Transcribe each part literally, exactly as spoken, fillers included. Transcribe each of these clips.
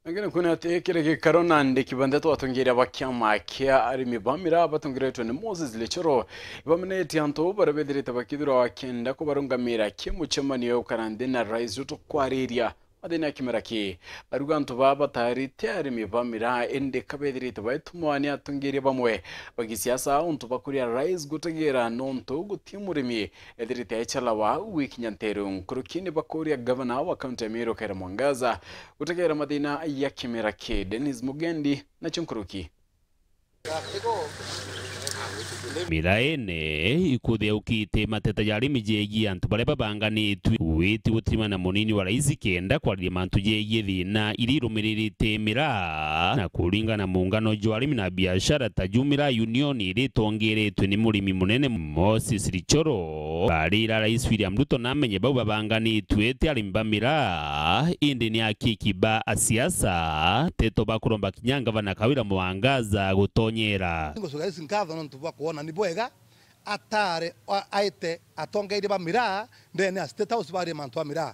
Lakini kuna ati kiri gikaro na andiki banthe twatongeria ba kiama kia arimi ba miraa batongeretwe ni Moses Lichoro, ibamenetie antu baria bethirite bakithirwa bakenda kubarungamira ki mucemanio ya gukara nthi na rais ruto kwariria mathina ya kimera ki. Baruga antu baa batari ti arimi ba miraa, indi ka bethirite baitumawa ni atongeria bamwe ba gisiasa untu bakuria rais gutegera nontu guti murimi ethirite aichalawa gwikinya nteru. Nkuruki ni bakuria gavana wa kaunti ya Meru Kawira Mwangaza gutegera mathina ya kimera ki. Dennis Mugendi nacio nkuruki. Miraene ikuthiaukite mateta ja arimi jegie antu baria babanganitue witi gutirima na munini wa rais kenda kwariria mantu jegie thina iria irumiririte miraa. Na kuringana na muungano jwa arimi na biashara ta Jumira Union iria itongeretwe ni murimi munene Moses Lichoro, barira rais William Ruto namenye bau babanganitue ti arimi ba miraa, indi ni akiki ba asiasa, teto bakuromba kinya ngavana Kawira Mwangaza gutonyera. Ningucokia rais nkatho nontu bwa kwona ni bwega atare a-, aite atongeria ba miraa ndene ya State House barie mantu a miraa.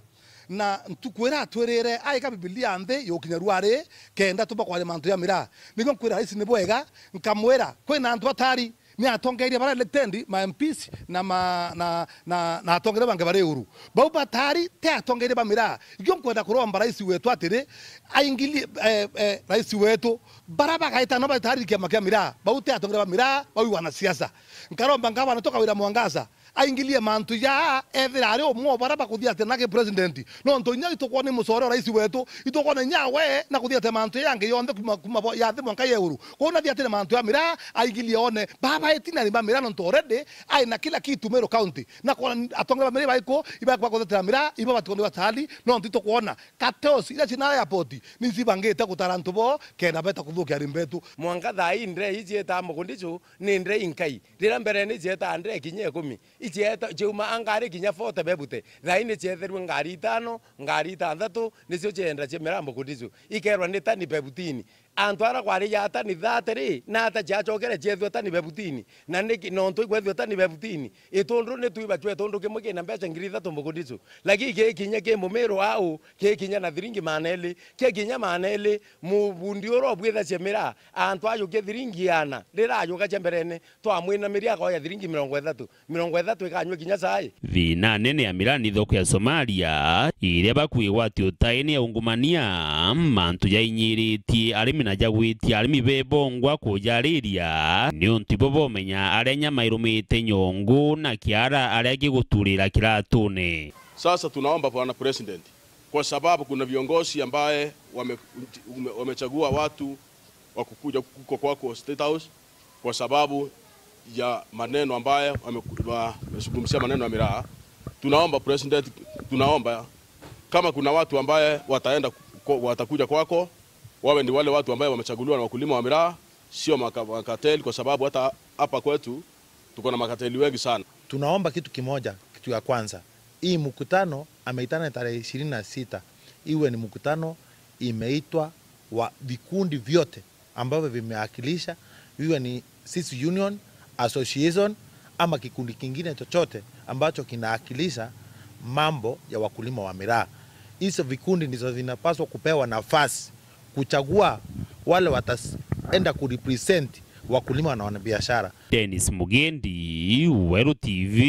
Na ntuku iria atwirire aika Bibilia nthi yukinya ruari kenda tumba kwaria mantu ya miraa. Nikio nkwira rais ni bwega, nkamwira kwina antu atari ni atongeria baria elected, ma M Ps na ma, na, na, na atongeria bangi bari uru. Bau batari ti atongeria ba miraa. Ikio nkwenda kuromba rais wetu atiri aingilie, eh, eh, rais wetu, bara bagaita no batari kiama kia miraa, bau ti atongeria ba miraa, bau i wanasiasa. Nkaromba ngavana tu Kawira Mwangaza aingilie mantu ja ethira ari umwe o bara bakuthiatia na ki president. Nontu inya itukwona ni mucore o rais wetu, itukwona inya we na kuthiatia mantu yangi yonthe kuma, kuma bo, ya thi mwanka ya iguru. Kwou nathiatire mantu ya miraa, aingilie one. Baba eti na rima miraa nontu already ai na kila kitu Meru County. Na kwona atongeria ba miraa ibaiku, ibakwa kuthiatira miraa, ibo batongeria batali, nontu itukwona cartels iria cina airport ni cibangite gutara antu bo kenda beta kuthukia arimi betu. Mwanka thaa ii ndre iji eta mugundicu ni ndre inkai. Riria mbere ni cieta ndre kinya ikumi. Icieta, ciuma angari kinya forty bebute. Thaa ii ni cietherue ngari itano, ngari itanthatu, nicio cienda cia miraa mugundicu. Ikerwa ni tani bebutini. Antu ara kwari ja tani thirty ri, na ata ciacokere ciethua tani bebutini? Na niki, nontu ikwethua tani bebutini? Itundu ni twiba cua itundu kimwe kina mbeca ngiri ithatu mugundicu. Lakini ki kinya ki mumiru au, ki kinya na thiringi maana eli, ki kinya maana eli, mubundi ura ubwithacia miraa, antu ajukia thiringi iana, rira ajuka cia mberene, twamwinamiria akoya thiringi mirongo ithatu. Mirongo ithatu ikanyua kinya cai. Thina nene ya miraa ni thoko ya Somalia, iria bakwigwati utai ni ya ungumania, mantu jainyiritie arimi na jagwitia arimi bebongwa kujariria, niuntu ibo bomenya aria nyama irumite nyongu na kiara aria giguturira kiratune. Sasa tunaomba Bwana President, kwa sababu kuna viongozi ambaye wame-, ume-, wamechagua watu wa kukuja huko kwako State House kwa sababu ya maneno ambaye wame-, wa-, wamezungumzia maneno ya miraa. Tunaomba President, tunaomba kama kuna watu ambaye wataenda ku-, watakuja kwako, wawe ni wale watu ambaye wamechaguliwa na wakulima wa miraa, sio maka-, makateli, kwa sababu hata hapa kwetu tuko na makateli wengi sana. Tunaomba kitu kimoja, kitu ya kwanza, hii mkutano ameitana tarehe ishirini na sita, iwe ni mkutano imeitwa wa vikundi vyote ambavyo vimewakilisha, iwe ni sisi union, association, ama kikundi kingine chochote ambacho kinawakilisha mambo ya wakulima wa miraa. Hizo vikundi ndizo zinapaswa kupewa nafasi kuchagua wale wataenda kurepresent wakulima na wanabiashara. Dennis Mugendi, Weru T V,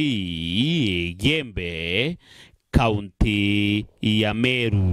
Igembe, kaunti ya Meru.